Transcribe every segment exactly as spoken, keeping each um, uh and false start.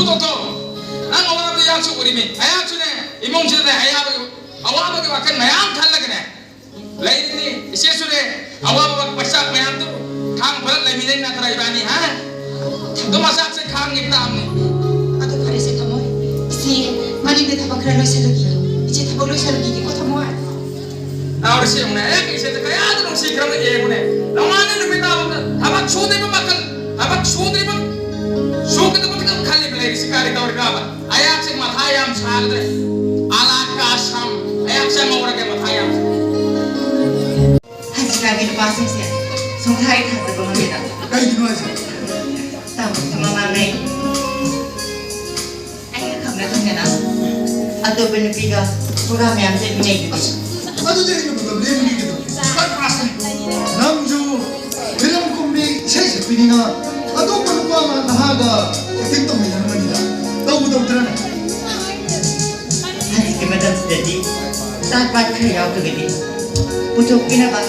ꯇꯣꯛꯊꯣꯛꯑꯣ꯫ ꯅꯪ ꯑꯋꯥꯕ ꯑꯩꯍꯥꯛꯁꯨ ꯎꯔꯤꯃꯤ꯫ ꯑꯩꯍꯥꯛꯁꯨꯅꯦ, ꯏꯃꯨꯡꯁꯤꯗꯅꯦ ꯑꯌꯥꯕꯒꯤ, ꯑꯋꯥꯕꯒꯤ ꯋꯥꯈꯜ ꯃꯌꯥꯝ ꯈꯜꯂꯒꯅꯦ ꯂꯩꯔꯤꯅꯤ꯫ ꯏꯆꯦꯁꯨꯅꯦ, ꯑꯋꯥꯕ ꯄꯩꯁꯥ ꯃꯌꯥꯝꯗꯨ ꯈꯥꯡꯕ ꯂꯩꯃꯤꯟꯅꯩ ꯅꯠꯇ꯭ꯔꯥ ꯏꯕꯥꯅꯤ, ꯍꯥ? ꯑꯗꯨꯝ ꯃꯆꯥꯛꯁꯦ ꯈꯥꯡꯉꯤ ꯇꯥꯕꯅꯤ꯫ ꯑꯗꯨ ꯐꯔꯦꯁꯦ ꯊꯝꯃꯣꯏ꯫ ꯏꯆꯦ, ꯃꯅꯤꯡꯗ ꯊꯕꯛ ꯈꯔ ꯂꯣꯏꯁꯤꯜꯂꯨꯈꯤꯒꯦ꯫ ꯏꯆꯦ, ꯊꯕꯛ ꯂꯣꯏꯁꯤꯜꯂꯨꯈꯤꯒꯦꯀꯣ ꯊꯝꯃꯣꯏ꯫ ꯇꯧꯔꯤꯁꯤ ꯌꯦꯡꯉꯨꯅꯦ, ꯑꯩ ꯏꯆꯦꯗ ꯀꯌꯥꯗ ꯅꯨꯡꯁꯤꯈ꯭ꯔꯕꯅ ꯌꯦꯡꯉꯨꯅꯦ꯫ ꯅꯣꯡꯉꯥꯟꯅ ꯅꯨꯃꯤꯠ ꯇꯥꯕꯗ ꯊꯕꯛ ꯁꯨꯗ꯭ꯔꯤꯕ ꯃꯈꯜ, ꯊꯕꯛ ꯁꯨꯗ꯭ꯔꯤꯕ, ꯁꯨꯒꯗꯕ ꯈꯛꯇꯪ ꯈꯜꯂꯤꯕ ꯂꯩꯔꯤꯁꯤ ꯀꯔꯤ ꯇꯧꯔꯤꯅꯣꯕ? ꯑꯩꯍꯥꯛꯁꯦ ꯃꯊꯥ ꯌꯥꯝ ꯁꯥꯒꯗ꯭ꯔꯦ꯫ ꯑꯂꯥ ꯀꯥꯁꯝ, ꯑꯩꯍꯥꯛꯁꯦ ꯉꯧꯔꯒꯦ ꯃꯊꯥ ꯌꯥꯝ ꯁꯥ- ꯍꯧꯖꯤꯛꯀꯥꯟꯒꯤ ꯅꯨꯄꯥꯁꯤꯡꯁꯦ ꯁꯨꯡꯊꯥ ꯍꯦꯛ ꯊꯥꯖꯕ ꯉꯝꯗꯦꯗ꯫ ꯀꯩꯒꯤꯅꯣ ꯍꯥꯏꯁꯦ? ꯇꯥꯃꯣꯁꯨ ꯃꯃꯥꯡꯉꯩ ꯑꯩꯒ ꯈꯪꯅ ꯈꯪꯅꯅ ꯑꯇꯣꯞꯄ ꯅꯨꯄꯤꯒ ꯄ꯭ꯔꯣꯒ꯭ꯔꯥꯝ ꯃꯌꯥꯝ ꯆꯠꯃꯤꯟꯅꯩꯗꯨꯗꯤ꯫ ꯑꯁ, ꯑꯗꯨꯗꯤ ꯑꯩꯅ ꯃꯇꯝ ꯂꯦꯟꯕꯤꯒꯗꯕ ꯈ꯭ꯋꯥꯏ ꯐꯥꯁꯅꯤ꯫ ꯅꯪꯁꯨ ꯐꯤꯂꯝ ꯀꯨꯝꯕꯤ, ꯏꯁꯩ ꯁꯛꯄꯤꯅꯤꯅ ꯑꯇꯣꯞꯄ ꯅꯨꯄꯥ ꯑꯃ ꯅꯍꯥꯒ ꯑꯦꯛꯇꯤꯡ ꯇꯧꯃꯤꯟꯅꯔꯝꯒꯅꯤꯗ꯫ ꯇꯧꯕ ꯇꯧꯗ꯭ꯔꯅꯦ? ꯍꯧꯖꯤꯛꯀꯤ ꯃꯇꯝꯁꯤꯗꯗꯤ ꯆꯥꯠ ꯄꯥꯠ ꯈꯔ ꯌꯥꯎꯗ꯭ꯔꯒꯗꯤ ꯄꯨꯊꯣꯛꯄꯤꯅꯕ,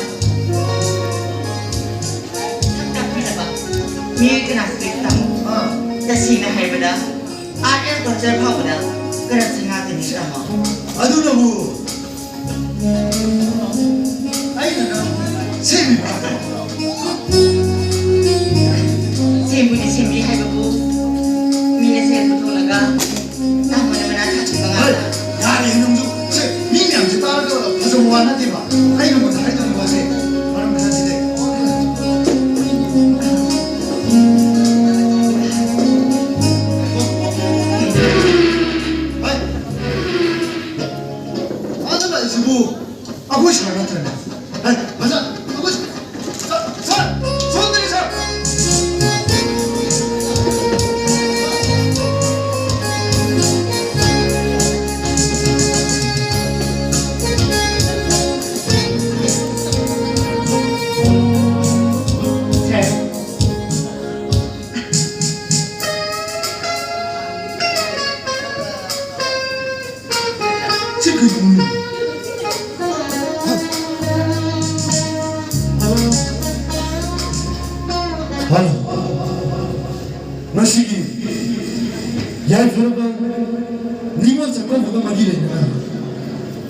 ꯁꯛ ꯇꯥꯛꯄꯤꯅꯕ ꯃꯤꯑꯣꯏ ꯀꯅꯥꯁꯨ ꯂꯩꯇꯦ, ꯇꯥꯃꯣ꯫ ꯑꯥ꯫ ꯇꯁꯦꯡꯅ ꯍꯥꯏꯔꯕꯗ, ꯑꯥꯔꯠ ꯑꯦꯟ ꯀꯜꯆꯔ ꯐꯥꯎꯕꯗ ꯀꯔꯞꯁꯟ ꯉꯥꯛꯇꯅꯤ, ꯇꯥꯃꯣ꯫ ꯑꯗꯨꯅꯕꯨ ꯑꯩꯅ ꯅꯪ ꯁꯦꯝꯃꯤꯕ꯫ ꯁꯦꯝꯕꯨꯗꯤ ꯁꯦꯝꯕꯤ ꯍꯥꯏꯕꯕꯨ, ꯃꯤꯅ ꯁꯦꯜ ꯄꯨꯊꯣꯛꯂꯒ ꯇꯥꯃꯣꯅ ꯃꯅꯥ ꯊꯥꯕꯤꯕ ꯍꯣꯏ, ꯉꯥꯛꯇ꯫ ꯌꯥꯔꯦ ꯅꯪꯁꯨ꯫ ꯁꯦ, ꯃꯤ ꯃꯌꯥꯝꯁꯦ ꯇꯥꯔꯒ ꯐꯖꯕ ꯋꯥ ꯅꯠꯇꯦꯕ꯫ ꯑꯩ ꯅꯉꯣꯟꯗ ꯍꯥꯏꯗꯧꯔꯤꯕ ꯋꯥꯁꯦ ꯃꯔꯝ ꯈꯔ ꯁꯤꯗ꯫ ꯍꯣꯏ꯫ ꯑꯥꯗ ꯂꯥꯛꯏꯁꯤꯕꯨ ꯑꯩꯈꯣꯏ ꯁꯥꯔ ꯅꯠꯇ꯭ꯔꯅꯦ? ꯍꯦ, ꯑꯣꯖꯥ, ꯑꯩꯈꯣꯏ ꯁꯥꯔ, ꯁꯥꯔ, ꯁꯣꯝꯗꯅꯤ ꯁꯥꯔ꯫ ꯁꯥꯔ꯫ ꯁꯤ ꯀꯩꯅꯣꯅꯦ? ꯍꯜꯂꯣ꯫ ꯉꯁꯤꯒꯤ ꯌꯥꯏꯐꯔꯕ ꯅꯤꯉꯣꯜ ꯆꯥꯛꯀꯧꯕꯒ ꯃꯔꯤ ꯂꯩꯅꯅ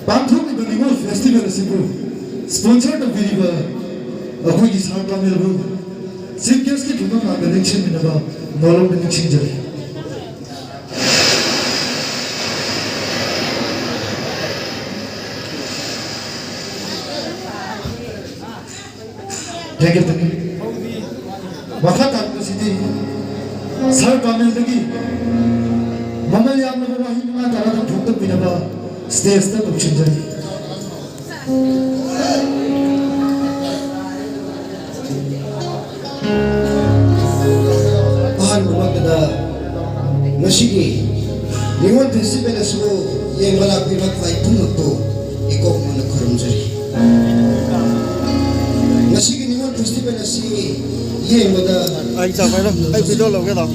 ꯄꯥꯡꯊꯣꯛꯂꯤꯕ ꯅꯤꯉꯣꯜ ꯐꯦꯁꯇꯤꯚꯦꯜ ꯑꯁꯤꯕꯨ ꯁ꯭ꯄꯣꯟꯁꯔ ꯇꯧꯕꯤꯔꯤꯕ ꯑꯩꯈꯣꯏꯒꯤ ꯁꯥꯔ ꯀꯥꯃꯦꯜꯕꯨ ꯆꯤꯐ ꯒꯦꯁꯀꯤ ꯐꯝꯐꯝ ꯂꯥꯡꯗ ꯅꯤꯡꯁꯤꯡꯃꯤꯟꯅꯕ ꯅꯣꯂꯨꯛꯅ ꯅꯤꯡꯁꯤꯡꯖꯔꯤ꯫ Thank you, thank you. ꯃꯈꯥ ꯇꯥꯔꯛꯄꯁꯤꯗꯤ ꯁꯥꯔ ꯀꯥꯃꯦꯜꯗꯒꯤ ꯃꯃꯜ ꯌꯥꯝꯂꯕ ꯋꯥꯍꯩ ꯃꯉꯥ ꯇꯔꯥꯗꯪ ꯐꯣꯡꯗꯣꯛꯄꯤꯅꯕ ꯁ꯭ꯇꯦꯖꯇ ꯀꯧꯁꯤꯟꯖꯔꯤ꯫ ꯑꯍꯥꯟꯕꯃꯛꯇꯗ ꯉꯁꯤꯒꯤ ꯅꯤꯉꯣꯜ ꯐꯦꯁꯇꯤꯚꯦꯜ ꯑꯁꯤꯕꯨ ꯌꯦꯡꯕ ꯂꯥꯛꯄꯤꯕ ꯈ꯭ꯋꯥꯏ ꯄꯨꯝꯅꯃꯛꯄꯨ ꯏꯀꯣꯛ ꯃꯣꯟꯅ ꯈꯨꯔꯨꯝꯖꯔꯤ꯫ ꯉꯁꯤꯒꯤ ꯅꯤꯉꯣꯜ ꯐꯦꯁꯇꯤꯚꯦꯜ ꯑꯁꯤ ꯌꯦꯡꯕꯗ ꯑꯩ ꯆꯥꯛ ꯄꯥꯏꯔꯣ, ꯑꯩ ꯚꯤꯗꯤꯑꯣ ꯂꯧꯒꯦ ꯂꯥꯎ꯫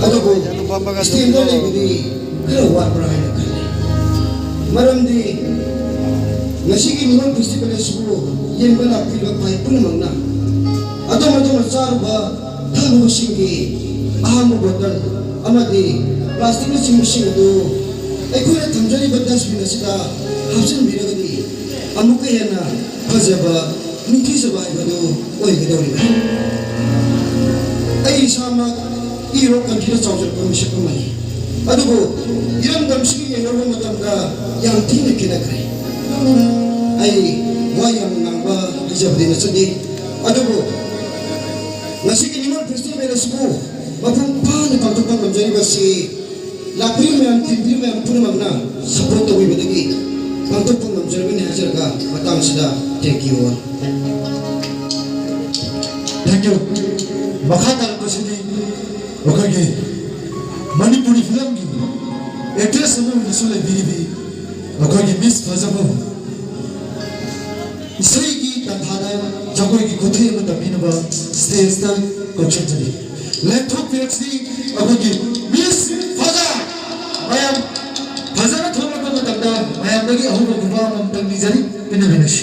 ꯑꯗꯨꯕꯨ ꯑꯗꯨ ꯐꯝꯃꯒ ꯁ꯭ꯇꯦꯟꯗꯔ ꯂꯩꯕꯗꯤ ꯈꯔ ꯋꯥꯠꯄ꯭ꯔꯥ ꯍꯥꯏꯅ ꯈꯜꯂꯤ꯫ ꯃꯔꯝꯗꯤ ꯉꯁꯤꯒꯤ ꯅꯤꯉꯣꯜ ꯐꯦꯁꯇꯤꯚꯦꯜ ꯑꯁꯤꯕꯨ ꯌꯦꯡꯕ ꯂꯥꯛꯄꯤꯕ ꯈ꯭ꯋꯥꯏ ꯄꯨꯝꯅꯃꯛꯅ ꯑꯗꯣꯝ ꯑꯗꯣꯝꯅ ꯆꯥꯔꯨꯕ ꯊꯛꯂꯨꯕꯁꯤꯡꯒꯤ ꯑꯍꯥꯡꯕ ꯕꯣꯇꯜ ꯑꯃꯗꯤ ꯄ꯭ꯂꯥꯁꯇꯤꯛꯅꯆꯤꯡꯕꯁꯤꯡ ꯑꯗꯨ ꯑꯩꯈꯣꯏꯅ ꯊꯝꯖꯔꯤꯕ ꯗꯁꯕꯤꯟ ꯑꯁꯤꯗ ꯍꯥꯞꯆꯤꯟꯕꯤꯔꯒꯗꯤ ꯑꯃꯨꯛꯀ ꯍꯦꯟꯅ ꯐꯖꯕ, ꯅꯤꯡꯊꯤꯖꯕ ꯍꯥꯏꯕꯗꯨ ꯑꯣꯏꯒꯗꯧꯔꯤꯕꯅꯤ꯫ ꯑꯩ ꯏꯁꯥꯃꯛ ꯏꯔꯣ ꯀꯟꯈꯤꯕ ꯆꯥꯎꯖꯔꯛꯄ ꯃꯤꯁꯛ ꯑꯃꯅꯤ꯫ ꯑꯗꯨꯕꯨ ꯏꯔꯝꯗꯝꯁꯤꯒ ꯌꯦꯡꯅꯔꯨꯕ ꯃꯇꯝꯗ ꯌꯥꯝ ꯊꯤꯅ ꯈꯦꯠꯅꯈ꯭ꯔꯦ꯫ ꯑꯩ ꯋꯥ ꯌꯥꯝꯅ ꯉꯥꯡꯕ ꯍꯩꯖꯕꯗꯤ ꯅꯠꯆꯗꯦ꯫ ꯑꯗꯨꯕꯨ ꯉꯁꯤꯒꯤ ꯅꯤꯉꯣꯜ ꯐꯦꯁꯇꯤꯚꯦꯜ ꯑꯁꯤꯕꯨ ꯃꯄꯨꯡ ꯐꯥꯅ ꯄꯥꯡꯊꯣꯛꯄ ꯉꯝꯖꯔꯤꯕꯁꯤ ꯂꯥꯛꯄꯤꯔꯤꯕ ꯃꯌꯥꯝ, ꯇꯤꯟꯕꯤꯔꯤꯕ ꯃꯌꯥꯝ ꯄꯨꯝꯅꯃꯛꯅ ꯁꯄꯣꯔꯠ ꯇꯧꯕꯤꯕꯗꯒꯤ ꯄꯥꯡꯊꯣꯛꯄ ꯉꯝꯖꯔꯕꯅꯤ ꯍꯥꯏꯖꯔꯒ ꯃꯇꯥꯡꯁꯤꯗ thank you all꯫ ꯊꯦꯡꯀ꯭ꯌꯨ꯫ ꯃꯈꯥ ꯇꯥꯔꯛꯄꯁꯤꯗꯤ ꯑꯩꯈꯣꯏꯒꯤ ꯃꯅꯤꯄꯨꯔꯤ ꯐꯤꯂꯝꯒꯤ ꯑꯦꯛꯇ꯭ꯔꯦꯁ ꯑꯃ ꯑꯣꯏꯅꯁꯨ ꯂꯩꯕꯤꯔꯤꯕꯤ ꯑꯩꯈꯣꯏꯒꯤ ꯃꯤꯁ ꯐꯖꯕ ꯏꯁꯩꯒꯤ ꯇꯥꯟꯊꯥꯗ ꯖꯒꯣꯏꯒꯤ ꯈꯨꯠꯊꯦꯛ ꯑꯃ ꯇꯝꯕꯤꯅꯕ ꯁ꯭ꯇꯦꯖꯇ ꯀꯧꯁꯤꯟꯖꯔꯤ꯫ ꯂꯦꯞꯊꯣꯛꯄꯤꯔꯛꯁꯤ ꯑꯩꯈꯣꯏꯒꯤ ꯃꯤꯁ ꯐꯖ꯫ ꯃꯌꯥꯝ ꯐꯖꯅ ꯊꯣꯛꯂꯛꯄ ꯃꯇꯝꯗ ꯃꯌꯥꯝꯗꯒꯤ ꯑꯍꯧꯕ ꯈꯨꯕꯥꯛ ꯑꯃꯃꯝꯇꯪ ꯅꯤꯖꯔꯤ, ꯄꯤꯟꯅꯃꯤꯟꯅꯁꯤ꯫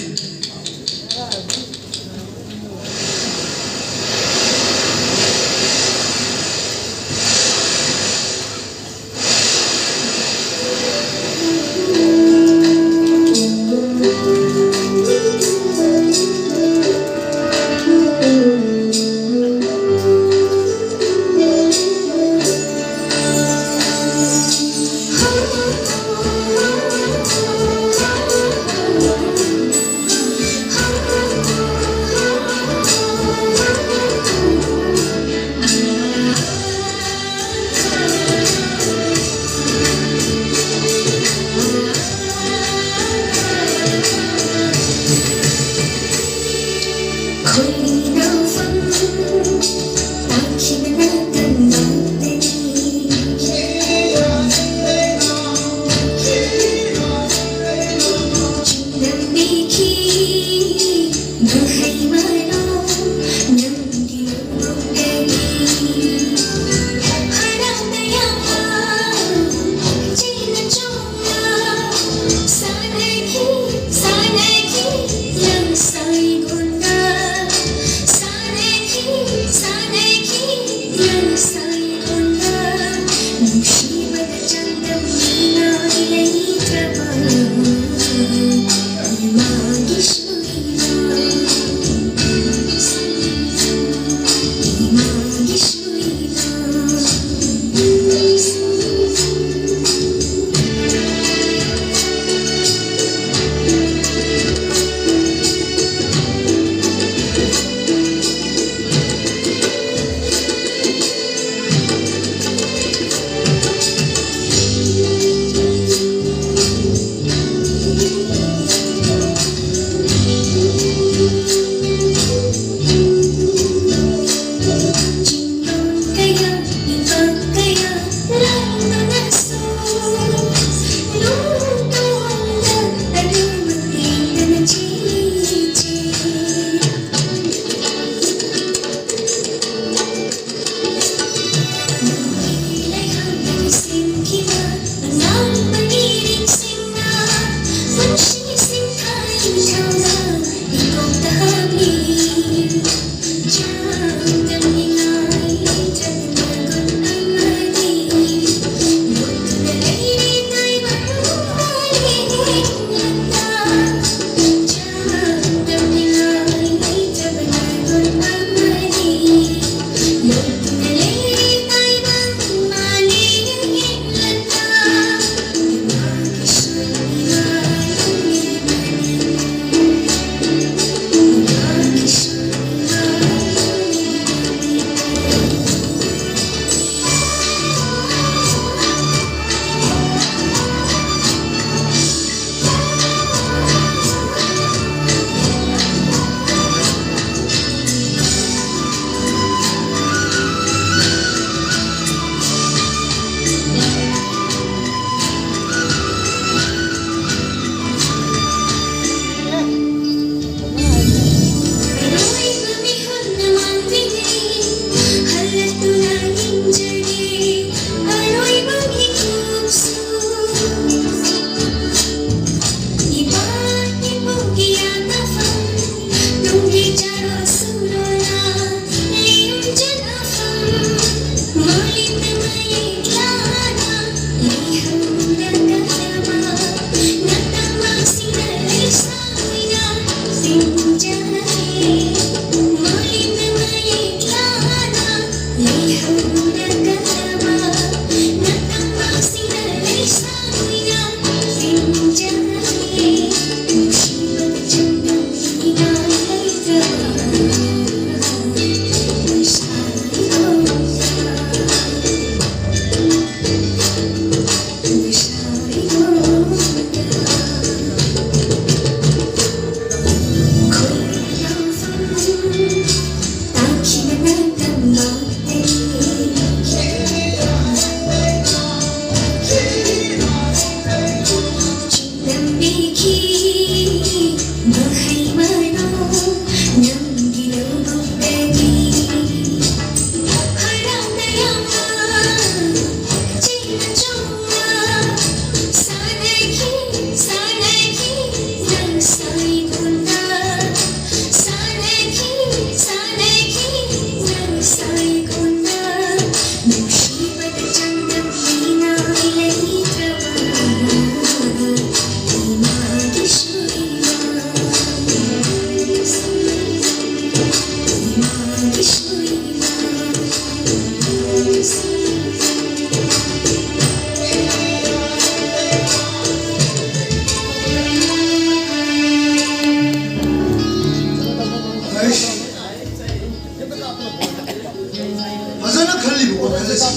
ꯐꯖꯅ ꯈꯜꯂꯤꯕ ꯋꯥꯈꯜ ꯑꯁꯤ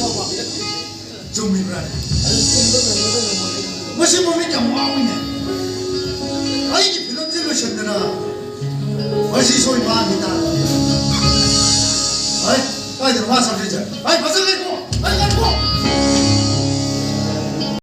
ꯆꯨꯝꯃꯤꯕ꯭ꯔꯥ? ꯃꯁꯤ ꯃꯃꯤꯠ ꯌꯥꯝ ꯉꯥꯎꯏꯅꯦ꯫ ꯑꯩꯒꯤ ꯐꯤꯂꯝꯁꯦ ꯂꯣꯏꯁꯤꯟꯗꯅ ꯃꯁꯤ ꯁꯣꯏ ꯃꯥꯡꯈꯤ ꯇꯥꯔꯦ꯫ ꯍꯩ, ꯀꯥꯏꯗꯅꯣ ꯃꯥ ꯆꯠꯈ꯭ꯔꯤꯁꯦ? ꯍꯩ, ꯐꯖꯅ ꯂꯩꯀꯣ꯫